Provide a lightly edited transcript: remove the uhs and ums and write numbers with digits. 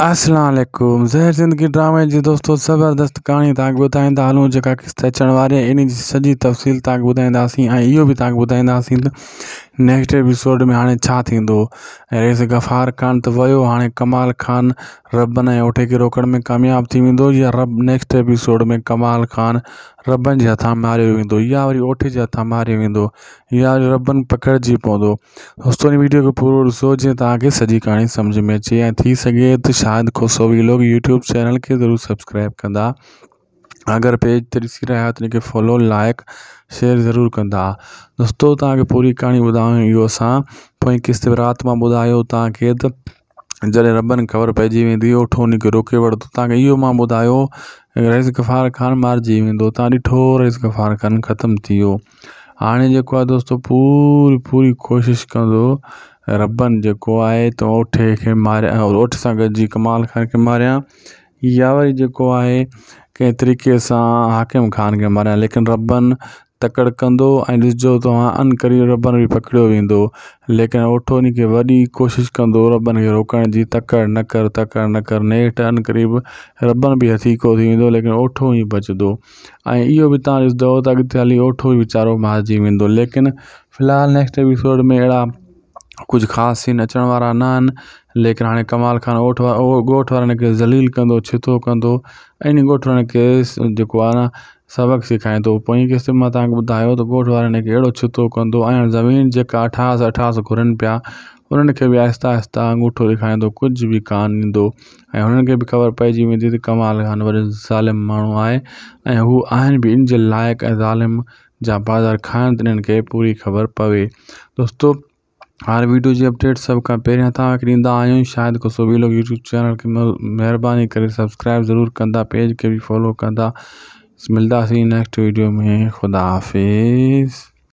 اسلام عليڪم زهر زندگي ڊرامي جي دوستو زبردست ڪهاڻي توهان کي ٻڌائيندا هلون جيڪا قسط اچڻ واري آهي ان جي سڄي تفصيل توهان کي ٻڌائينداسين ۽ اهو به توهان کي ٻڌائينداسين ته نيڪسٽ ايپيسوڊ ۾ هاڻي ڇا ٿيندو رئيس غفار خان ته ويو هاڻي ڪمال خان ربن ۽ اوٺي کي روڪڻ ۾ ڪامياب ٿي ويندو يا رب نيڪسٽ ايپيسوڊ ۾ ڪمال خان ربن جي هٿان ماريو ويندو يا وري اوٺي جي هٿان ماريو ويندو يا وري ربن پڪڙجي پوندو دوستو هن ويڊيو کي پورو ڏسو جيئن توهان کي سڄي ڪهاڻي سمجھ ۾ اچي ۽ ٿي سگهي ته Shahid Khoso vlog YouTube channel کي ضرور سبسڪرائب ڪندا اگر پيج تي ڏسي رهيا آهيو ته ان کي فالو لائڪ شيئر ضرور ڪندا دوستو توهان کي پوري ڪهاڻي ٻڌايون اهو اسان پوئين قسط رات مان ٻڌايو توهان کي ته جڏهن ربن خبر پئجي ويندي اوٺو ان کي روڪي وٺندو توهان کي اهو مان ٻڌايو رئيس غفار خان مارجي ويندو توهان ڏٺو رئيس غفار خان ختم ٿي ويو هاڻي جيڪو آهي دوستو پوري پوري ڪوشش ڪندو ربن جيڪو آهي ته اوٺي کي ماريان اوٺي سان گڏجي ڪمال خان کي ماريان يا وري جيڪو آهي ڪنهن طريقي سان حاڪم خان کي ماريان ليڪن ربن تڪڙ ڪندو ۽ ڏسجو توهان عنقريب ربن به پڪڙيو ويندو ليڪن اوٺو ان کي وڏي ڪوشش ڪندو ربن کي روڪڻ جي تڪڙ نه ڪر تڪڙ نه ڪر نيٺ عنقريب ربن به هٿيڪو ٿي ويندو ليڪن اوٺو ئي بچندو ۽ اهو به توهان ڏسندو ته اڳتي هلي اوٺو ئي ويچارو مارجي ويندو ليڪن في الحال نيڪسٽ ايپيسوڊ ۾ اهڙا ڪجهه خاص سين اچڻ وارا نه آهن ليڪن هاڻي ڪمال خان اوٺ ڳوٺ وارن کي ذليل ڪندو ڇتو ڪندو ۽ ان ڳوٺ وارن کي جيڪو آهي نه سبق سيکاريندو پوئين قسط ۾ مان توهان کي ٻڌايو ته ڳوٺ وارن کي اهڙو ڇتو ڪندو ۽ زمين جيڪا اٺاس اٺاس گهرن پيا انهن کي به آهستي آهستي آڱوٺو ڏيکاريندو ڪجهه به ڪانه ڏيندو ۽ هنن کي به خبر پئجي ويندي ته ڪمال خان وڏو ظالم ماڻهو آهي ۽ هو آهن به ان جي لائق ۽ ظالم جا بازار کائن ته انهن کي پوري خبر پوي دوستو هر ويڊيو جي اپڊيٽ سڀ کان پهريان توهان کي ڏيندا آهيون Shahid Khoso vlog YouTube channel کي مهرباني ڪري سبسڪرائب ضرور ڪندا پيج کي به فالو ڪندا ملداسين نيڪسٽ ويڊيو ۾ خدا حافظ.